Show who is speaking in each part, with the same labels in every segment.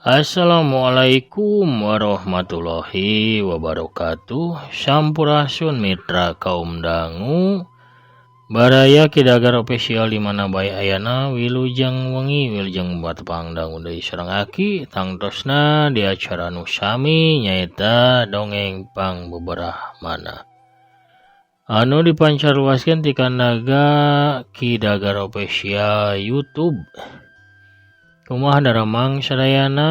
Speaker 1: Assalamualaikum warahmatullahi wabarakatuh. Sampurasun mitra kaum dangu. Baraya Ki Dagar Official di mana bae ayana wilujeng wengi wilujeng batepang dangu deui sareng aki tangtosna di acara nu sami nyaeta dongeng pang beberah mana. Anu dipancarluaskeun ti kandaga Ki Dagar Official YouTube. Kumaha daramang sadayana?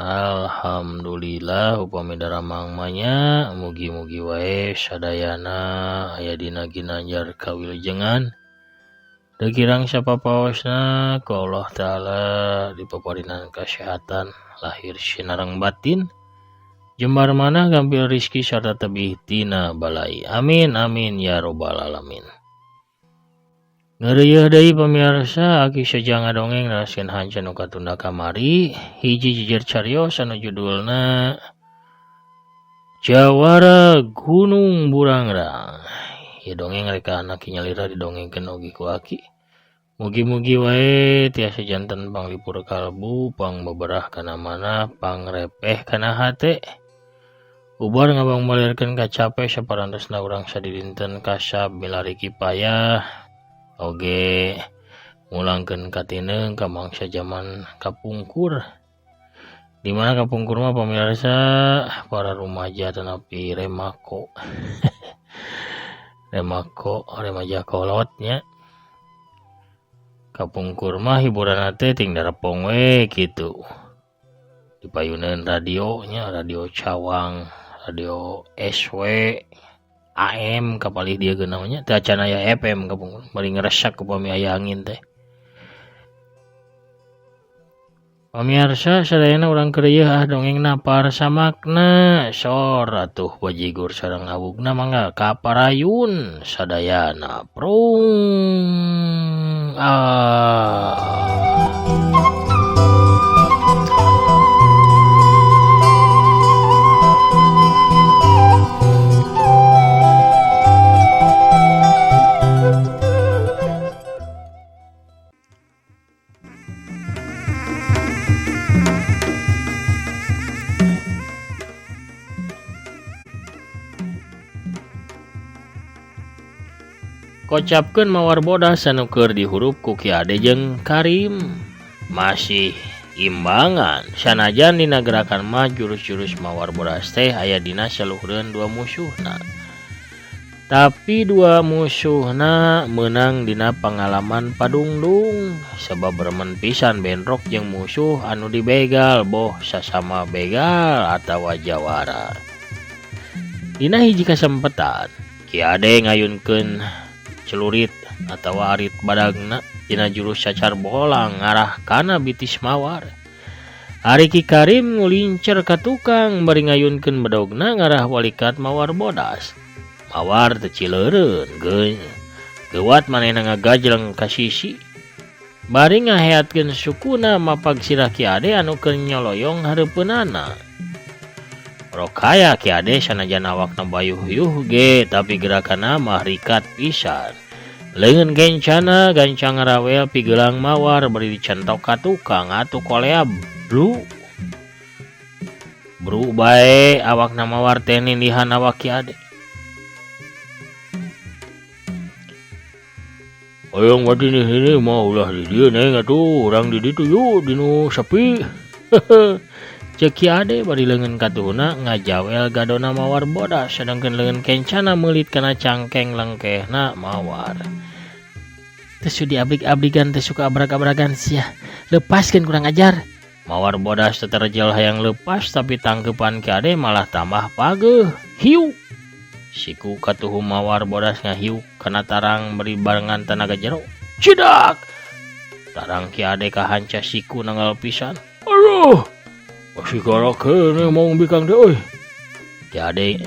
Speaker 1: Alhamdulillah upami daramang mah nya mugi-mugi wae sadayana aya dina ginanjar kawilujengan. Teu kirang sapapaosna ku Allah Ta'ala dipaparinan kasehatan lahir sinareng batin. Jembar manah gampil rizki sarta tebih tina balai. Amin amin ya robbal alamin. Ngeureuyeun deui pamirsa aki sejang ngadongeng neraskeun hanca nu katunda kamari hiji jejer carios anu judulna Jawara Gunung Burangrang. Ieu dongeng rek anak nyalira didongengkeun oge ku aki. Mugi-mugi wae tiasa janten panglipur kalbu, pangbeberah kana manah, pangrepeh kana hate. Ubar ngabangbalirkeun kacape saparantosna urang sadidinten kasab milari kipayah. Oge ngulangkeun katineung ka mangsa jaman kapungkur. Di mana kapungkur mah pamirsa para rumaja tanapi remako. Remako remaja kolot nya. Kapungkur mah hiburan teh ting darepong we kitu. Dipayuneun radio nya, radio Cawang, radio SW, AM kapalih dia geunah nya teu acan aya FM kapungkur bari ngeresak upami aya angin teh. Pamirsa sadayana urang keur ieu ah dongengna parsamakna sor atuh bajigur sareng awugna mangga ka parayun sadayana prung ah. Kocapkeun mawar bodas anu keur dihurup ku Ki Ade jeung Karim. Masih imbangan sanajan dina gerakan mah jurus-jurus mawar bodas teh aya dina saluhureun dua musuhna. Tapi dua musuhna meunang dina pangalaman padungdung sabab remen pisan bentrok jeung musuh anu dibegal boh sasama begal atawa jawara. Dina hiji kasempetan Ki Ade ngayunkeun celurit atawa arit badagna dina jurus cacar bolang ngarah kana bitis mawar. Ari Ki Karim ngulincer ka tukang bari ngayunkeun bedogna ngarah walikat mawar bodas. Mawar teu cileureun geuwat manehna ngagajleng ka sisi. Bari ngaheatkeun sukuna mapag sirah Ki Ade anu keur nyoloyong hareupeunana. Rokaya Ki Ade sanajan awakna bayuh-yuh ge tapi gerakanna mah rikat pisan. Leungeun gencana gancang ngarawel pigelang mawar bari dicentok ka tukang atuh kolea bru. Bru bae awakna mawar teh nindihan awak Ki Ade. Hoyong bati ini mah ulah di dieu neng atuh urang di ditu yuk dinu sapi. Cek Ki Ade bari leungeun katuhuna ngajawel gadona mawar bodas sedangkeun leungeun kencana meulit kana cangkeng lengkehna mawar. Teu sudi abrik-abrigan teu suka abrak-abragan sia. Lepaskeun kurang ajar. Mawar bodas teu terjel hayang lepas tapi tangkeupan Ki Ade malah tambah pageuh. Hiu. Siku katuhu mawar bodas ngahiu kana tarang bari barengan tanaga jero. Cidak. Tarang Ki Ade kahanca siku nanggal pisan. Aduh. Masih karakene mau bikang teh euy. Ki Ade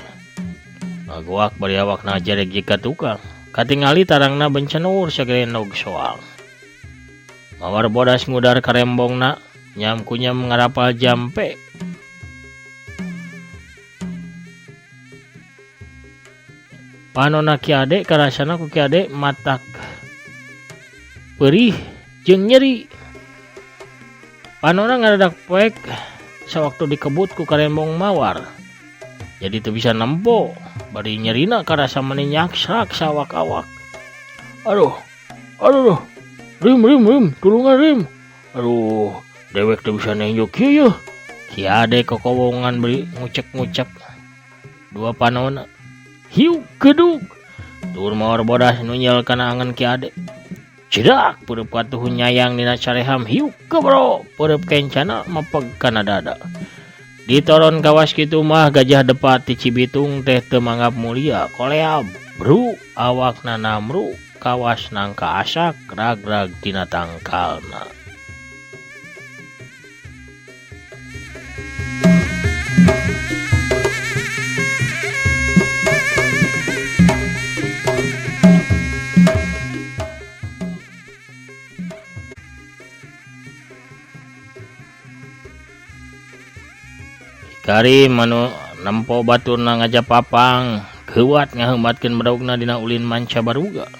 Speaker 1: ngagoak bari awakna jereg ka tukang. Katingali tarangna bencenur sagerenog soang. Mawar bodas ngudar karembongna nyam kunyam ngarapal jampe. Panona Ki Ade karasana ku Ki Ade matak perih jeung nyeri. Panona ngadadak poek Sawaktu dikebut ku karembong mawar. Jadi teu bisa nempo, bari nyerina karasa meni nyaksrak sawak-awak. Aduh, aduh, Rim, rim, rim, tulungan rim. Aduh, dewek teu bisa nenjo kieu yeuh. Ki Ade kokowongan bari ngucek-ngucek. Dua panona. Hiu gedug. Tur mawar bodas nunyel kana angen Ki Ade. Cedak peureub katuhu nyayang dina careham hiu kebro peureub kencana mepeg kana dada. Ditoron kawas kitu mah gajah depat ti Cibitung teh teu manggap mulia koleab bru awakna namru kawas nangka asak ragrag tina tangkalna. Karim anu nempo baturna ngajapapang geuwat ngaheumatkeun bedogna dina ulin manca baruga.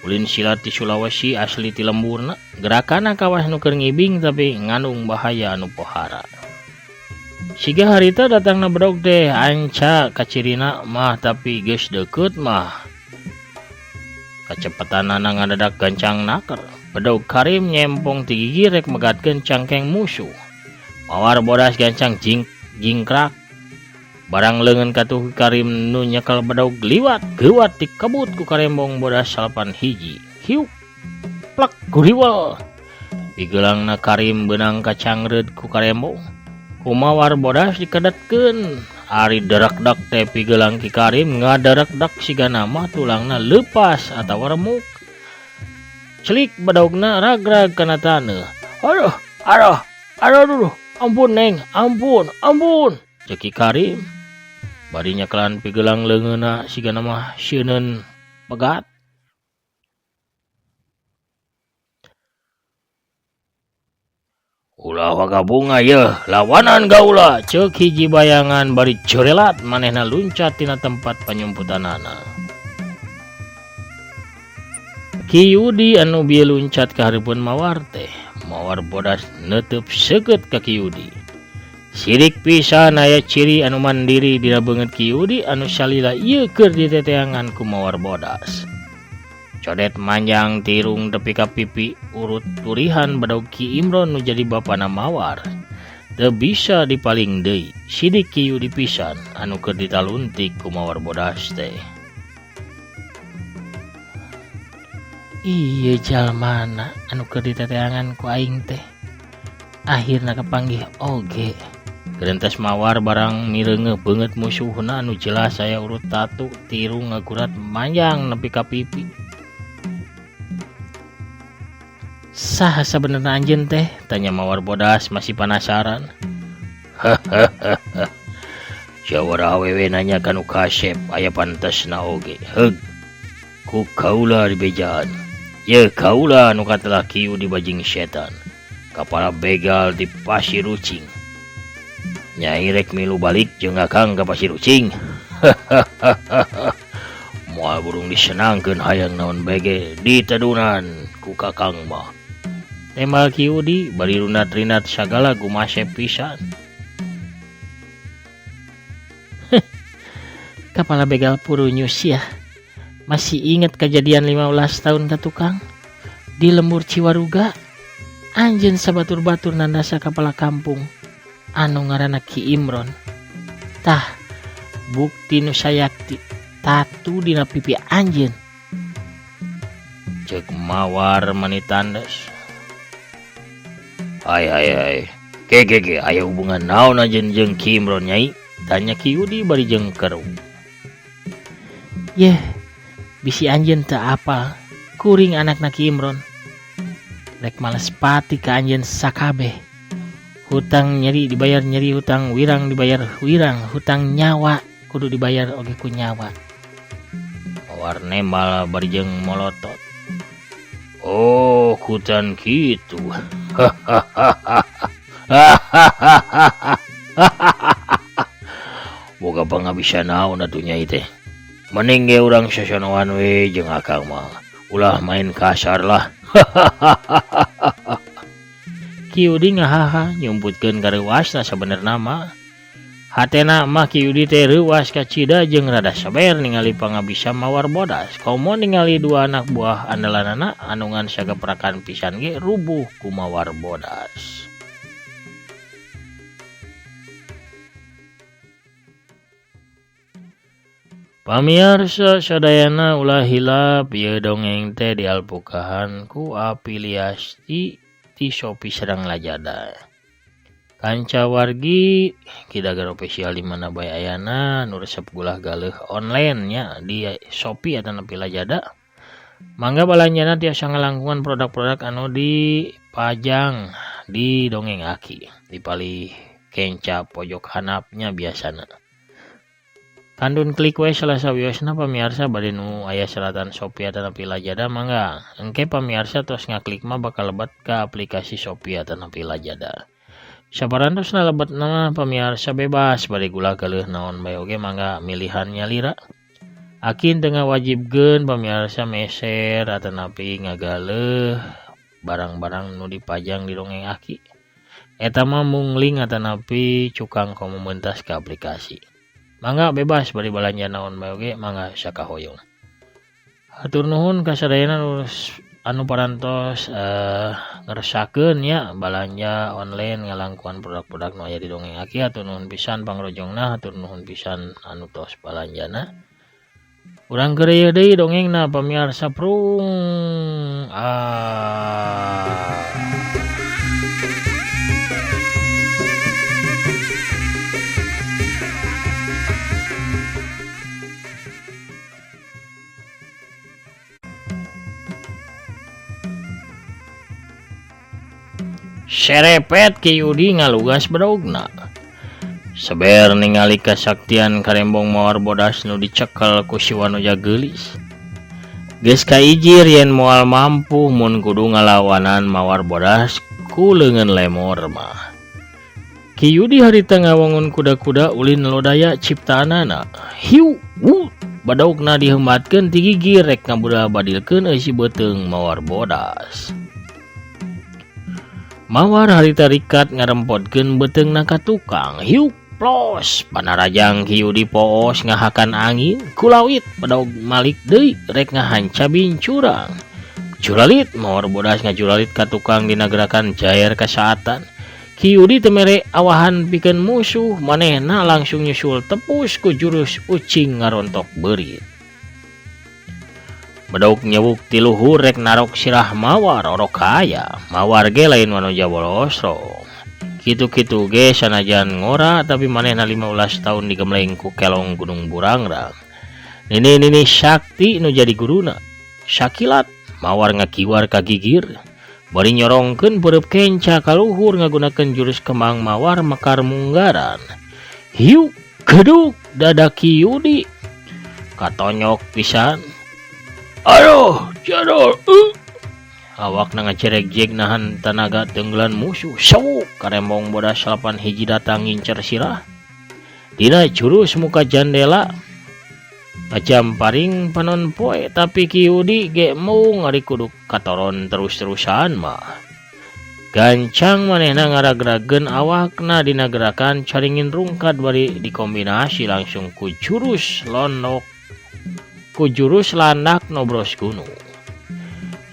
Speaker 1: Ulin silat ti Sulawesi asli ti lemburna, gerakana kawas nu keur ngibing tapi ngandung bahaya anu pohara. Siga harita datangna bedog teh anca kacirina mah tapi geus deukeut mah. Kacepetanana ngadadak gancang naker. Bedog Karim nyempong ti gigi rek megatkeun cangkeng musuh. Mawar bodas gancang jingkrak. Barang leungeun katuh Karim nu nyekel bedog liwat geuwat dikebut ku karembong bodas salapan hiji. Hiuk plek guriwel. Pigeulangna Karim beunang kacangreud ku karembong. Ku mawar bodas dikedetkeun. Ari derekdek teh pigelang Ki Karim ngaderekdek sigana mah tulangna leupas atawa remuk. Celik bedogna ragrag kana taneuh. Aduh, aduh, aduh, aduh. Ampun neng, ampun, ampun. Ceuk Ki Karim. Bari nyekelan pigelang leungeunna sigana mah sieuneun pegat. Ulah wagabunga yeuh, lawanan gaula. Ceuk hiji bayangan bari cerelat manehna luncat tina tempat panyumputanana. Ki Yudi anu bieu luncat ka hareupeun mawar teh. Mawar bodas neuteub seukeut ka Ki Yudi. Sirik pisan aya ciri anu mandiri dina beungeut Ki Yudi anu salila ieu keur diteteangan ku mawar bodas. Codet manjang tirung tepi ka pipi urut turihan bedog Ki Imron nu jadi bapana mawar. Teu bisa dipaling deui, sidik Ki Yudi pisan anu keur ditaluntik ku mawar bodas teh. Ieu jalmana anu keur diteteangan ku aing teh. Akhirna kapanggih oge. Gerentes mawar barang mireungeuh beungeut musuhna anu jelas aya urut tatu tirung ngagurat manjang nepi ka pipi. Saha sabenerna anjeun teh? Tanya mawar bodas masih penasaran. Jawara awewe nanya ka nu kasep aya pantesna oge. Heug. Ku kaula dibejaan. Ye kaula nu katelah kieu di bajing setan. Kapala begal di Pasir Ucing. Nyai rek milu balik jeung akang ka Pasir Ucing. Moal burung disenangkeun hayang naon bege ditedunan ku kakang mah. Tembal Ki Yudi bari runat-rinat sagala gumasep pisan. Kapala begal purunyus ya. Masih inget kejadian 15 tahun ka tukang di lembur Ciwaruga? Anjeun sabatur-batur nandasa kapala kampung anu ngaranna Ki Imron. Tah, bukti nu sayakti tatu dina pipi anjeun. Ceuk mawar mani tandes. Hai hai hai. Ke ke ke aya hubungan naon anjeun jeung Ki Imron nyai? Tanya Ki Yudi bari jeung keru. Yeh, bisi anjeun teu apal kuring anakna Ki Imron. Rek males pati ka anjeun sakabeh. Hutang nyeri dibayar nyeri, hutang wirang dibayar wirang, hutang nyawa kudu dibayar oge ku nyawa. Mawar nembal bari jeung molotot. Oh, kutan kitu. Boga pangabisa naon atuh nyai teh. Mending ge urang sasonoan we jeung akang mah. Ulah main kasar lah. Ki Yudi ngahaha nyumputkeun kareuwasna sabenerna mah. Hatena mah Ki Yudi teh reuwas kacida jeung rada saber ningali pangabisa Mawar Bodas. Komo ningali dua anak buah andalanana anu ngan sageprakan pisan ge rubuh ku Mawar Bodas. Pamiarsa sadayana ulah hilap ieu dongeng teh dialpukahan ku afiliasi ti Shopee sareng Lazada. Kanca wargi Ki Dagar Official di mana bae ayana nu resep gulah galeuh online nya di Shopee atanapi Lazada. Mangga balanjana tiasa ngalangkungan produk-produk anu dipajang di dongeng Aki di palih kenca pojok handapnya biasana. Kandun klik we salah sawiosna pamiarsa bade nu aya seratan Shopee atanapi Lazada mangga. Engke pamiarsa tos ngaklik mah bakal lebet ka aplikasi Shopee atanapi Lazada. Saparantosna lebetna mah pamiarsa bebas bade gulah galeuh naon bae oge mangga milihan nyalira. Akin teu ngawajibkeun pamiarsa meser atanapi ngagaleuh barang-barang nu dipajang di dongeng Aki. Eta mah mung link atanapi cukang komo mentas ka aplikasi. Mangga bebas bari balanja naon bae oge mangga sakahoyong. Hatur nuhun ka sadayana anu parantos ngeresakeun nya balanja online ngalangkuan produk-produk nu aya di dongeng Aki. Hatur nuhun pisan pangrojongna, hatur nuhun pisan anu tos balanjana. Urang keur ieu deui dongengna pamiarsa prung. Serepet Ki Yudi ngalugas bedogna. Seber ningali kasaktian karembong Mawar Bodas nu dicekel ku si Wanoja geulis. Geus kaijir yen moal mampu mun kudu ngalawanan Mawar Bodas ku leungeun lemor mah. Ki Yudi harita ngawangun kuda-kuda ulin lodaya ciptaanana. Hiu wu badogna dihembatkeun ti gigir rek ngabudal badilkeun eusi beuteung Mawar Bodas. Mawar harita rikat ngarempotkeun beuteungna ka tukang. Hiu plos panarajang Ki Yudi poos ngahakan angin kulawit bedog malik deui rek ngahanca bincurang. Juralit Mawar Bodas ngajuralit ka tukang dina gerakan jair kasaatan. Ki Yudi teu mere awahan pikeun musuh, manehna langsung nyusul tepus ku jurus ucing ngarontok beurit. Bedog nyewuk ti luhur rek narok sirah Mawar orok kaya. Mawar ge lain wanoja bolosrong. Kitu-kitu ge sanajan ngora tapi manehna 15 tahun digemleng ku kelong Gunung Burangrang. Nini-nini sakti nu jadi guruna. Sakilat Mawar ngakiwar ka gigir. Bari nyorongkeun peureub kenca ka luhur ngagunakeun jurus kembang mawar mekar munggaran. Hiu geduk dada Ki Yudi katonyok pisan. Aduh, jadol. Awakna ngacerek-jek nahan tanaga tenggelan musuh. Sawuk karembong Bodas 8 hiji datang ngincer sirah. Dina jurus muka jandela ngajamparing panon poe tapi Ki Yudi ge mung ari kudu katoron terus-terusan mah. Gancang manehna ngaragrageun awakna dina gerakan caringin rungkad bari dikombinasi langsung ku jurus lonok ku jurus landak nobros gunung.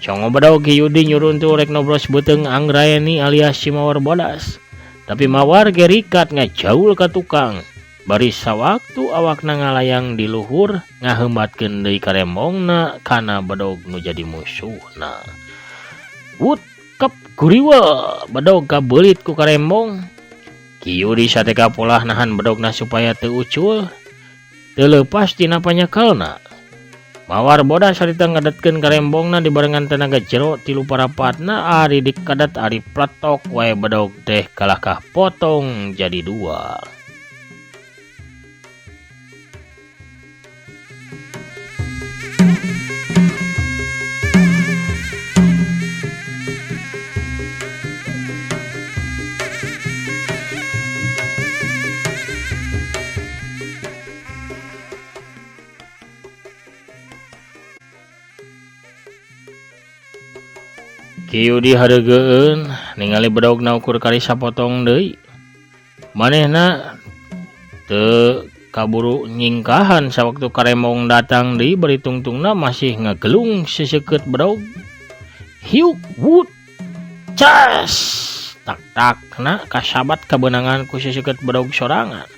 Speaker 1: Congo bedog Ki Yudi nyuruntu rek nobros beuteung Anggraeni alias si Mawar Bodas. Tapi Mawar ge rikat ngajaul ka tukang. Bari sawaktu awakna ngalayang di luhur ngahembatkeun deui karembongna kana bedog nu jadi musuhna. Wut kep guriwa bedog kabeulit ku karembong. Ki Yudi sateka polah nahan bedogna supaya teu ucul. Teu leupas tina panyekelna. Mawar Bodas harita ngadetkeun karembongna dibarengan tenaga jero tilu parapatna ari dikadet ari pletok wae bedog teh kalahkah potong jadi dua. Ki Yudi hareugeun ningali bedogna ukur kali sapotong deui. Manehna teu kaburu nyingkahan sawaktu karembong datang deui bari tungtungna masih ngagelung seseukeut bedog. Hiuk wut cas tak-takna kasabat kabeunangan ku seseukeut bedog sorangan.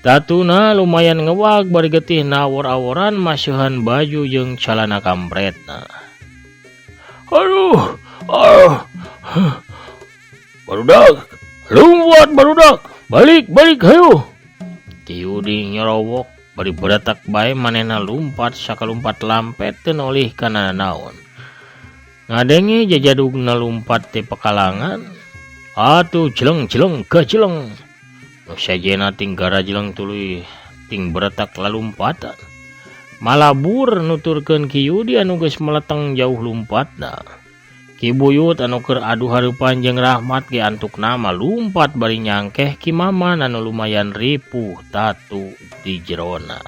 Speaker 1: Tatuna lumayan ngewag bari getih nawor-aworan masihan baju jeung calana kampretna. Aduh, ah, barudak, lumpat barudak, balik balik hayu. Ki Yudi nyorowok bari beretak bae manehna lumpat sakalumpat lampet teu nolih kana naon. Ngadenge jajadugna lumpat ti pekalangan, atuh jeleng-jeleng gajeleng. Nu sejenna ting garajleng tuluy ting beretak lalumpatan. Malabur nuturkeun Ki Yudi anu geus meleteng jauh lumpatna. Ki Buyut anu keur adu hareupan jeung Rahmat ge antukna mah lumpat bari nyangkeh Ki Maman anu lumayan ripuh tatu di jerona.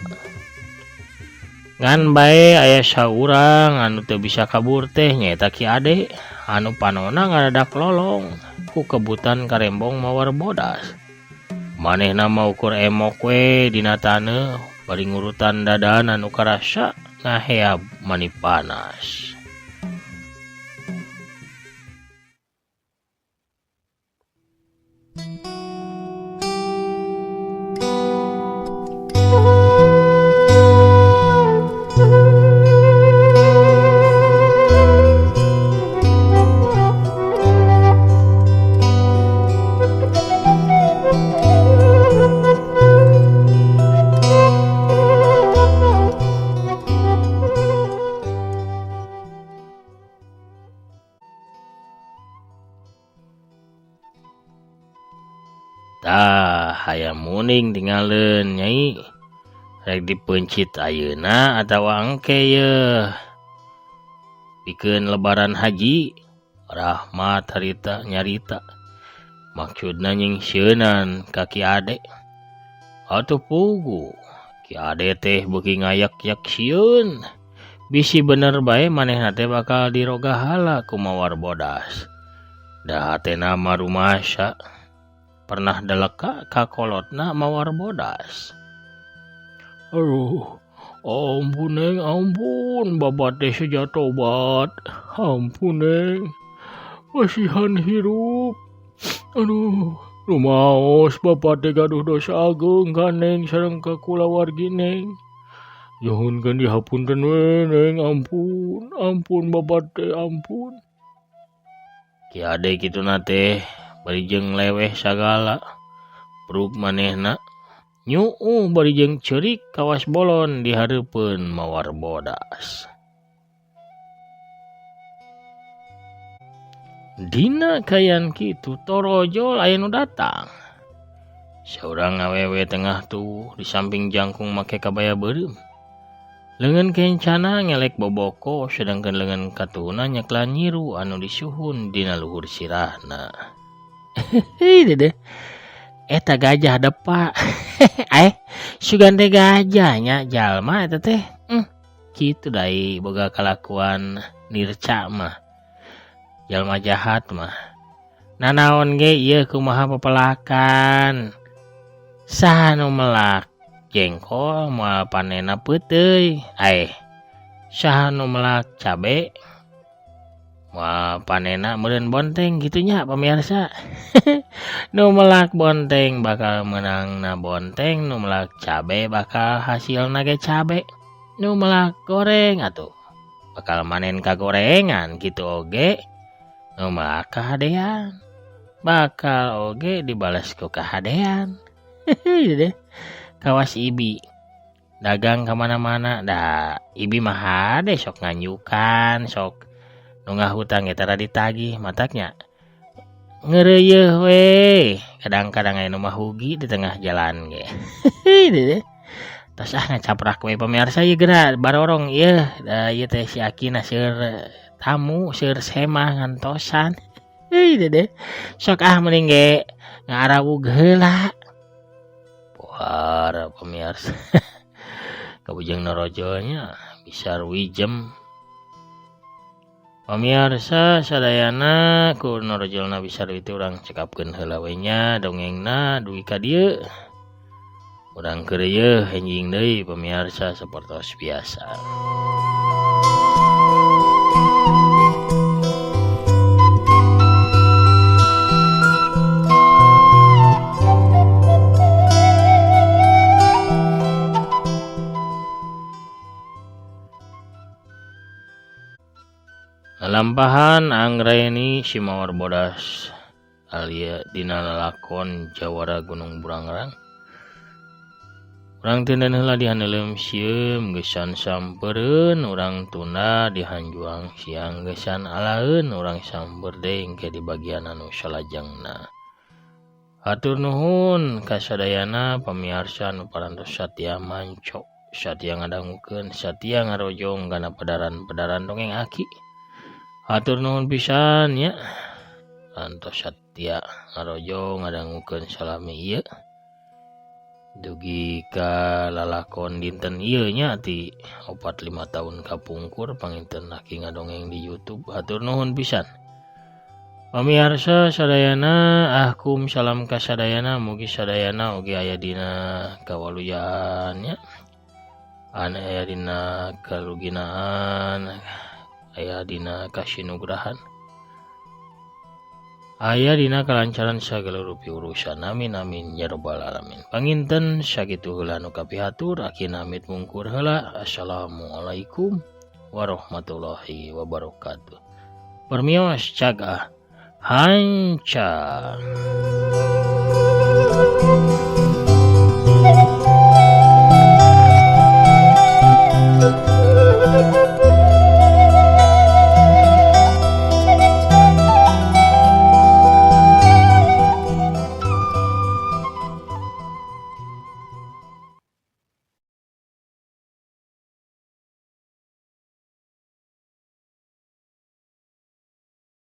Speaker 1: Ngan bae aya saurang anu teu bisa kabur teh nyaeta Ki Ade anu panona ngadadak lolong ku kebutan karembong mawar bodas. Manehna mah ukur emok we dina taneuh bari ngurutan dadana anu karasa ngaheab mani panas. Tah hayam muning tinggalin nyai rek dipeuncit ayeuna atawa engke yeuh pikeun lebaran haji. Rahmat harita nyarita maksudna nyingsieunan ka Ki Ade. Atuh pugu Ki Ade teh beuki ngayak-yak sieun bisi bener bae manehna teh bakal dirogahala ku mawar bodas. Da hatena mah rumasa pernah deleka ka kolotna mawar bodas. Aduh, ampun neng, ampun, bapak teh seja tobat. Ampun neng, masihan hirup. Aduh, rumaos bapak teh gaduh dosa ageung ka neng sareng ka kulawargi neng. Nyuhunkeun dihapunten we neng, ampun, ampun bapak teh, ampun. Ki Ade kituna teh bari jeung leweh sagala bruk manehna nyuuh bari jeung ceurik kawas bolon di hareupeun mawar bodas. Dina kayan kitu torojol aya nu datang. Saurang awewe tengah tuh di samping jangkung make kabaya beureum. Leungeun kencana ngelek boboko sedangkan leungeun katuhuna nyeklan nyiru anu disuhun dina luhur sirahna. Hei dede, eta gajah depa. Sugan teh gajahnya jalma eta teh. Kitu dai boga kalakuan nirca mah. Jalma jahat mah. Nanaon ge ieu kumaha pepelakan. Saha nu melak jengkol moal panena peuteuy. Saha nu melak cabe moal panena meureun bonteng gitunya pemirsa. Nu melak bonteng bakal meunangna bonteng, nu melak cabe bakal hasilna ge cabe, nu melak goreng atuh bakal manen kagorengan gitu oge, nu melak kahadean bakal oge dibales ku kahadean. Deh kawas ibi dagang kemana-mana dah ibi mah hade sok nganyukan sok nu ngahutang eta tara ditagih mataknya ngeureuyeun we kadang-kadang aya nu mah hugi di tengah jalan ge. Tos ah ngacaprak we pemirsa ieu geura barorong ieu da ieu teh si Akina seur tamu seur semah ngantosan. Dede sok ah mending ge ngarawug heula. Pohara pemirsa. Kabujeng norojolnya bisa ruijem. Pamiarsa sadayana ku norojolna bisa itu urang cekapkeun heula we nya dongengna dugi ka dieu. Urang keureuyeun enjing deui pamiarsa sapertos biasa. Lalampahan Anggraeni si Mawar Bodas alia dina lalakon Jawara Gunung Burangrang. Urang teu heula dihaneuleum sieum geusan sampereun, urang tunda dihanjuang siang geusan alaeun, urang samper deui engke di bagian anu salajengna. Hatur nuhun kasadayana pamiarsa anu parantos satia manco, satia ngadangukeun, satia ngarojong kana pedaran-pedaran dongeng Aki. Hatur nuhun pisan nya. Parantos satia ngarojong ngadangukeun salami ieu. Dugi ka lalakon dinten ieu nya ti 4-5 tahun kapungkur panginten Aki ngadongeng di YouTube. Hatur nuhun pisan. Pamiarsa sadayana ahkum salam kasadayana mugi sadayana oge aya dina kawaluyaan nya. Anu aya dina kaluginaan, aya dina kasinugrahan, aya dina kalancaran sagala rupi urusan. Amin amin ya rabbal alamin. Panginten sakitu heula nu kapihatur, Aki namit mungkur heula. Assalamualaikum warahmatullahi wabarakatuh. Permios cagah hanca.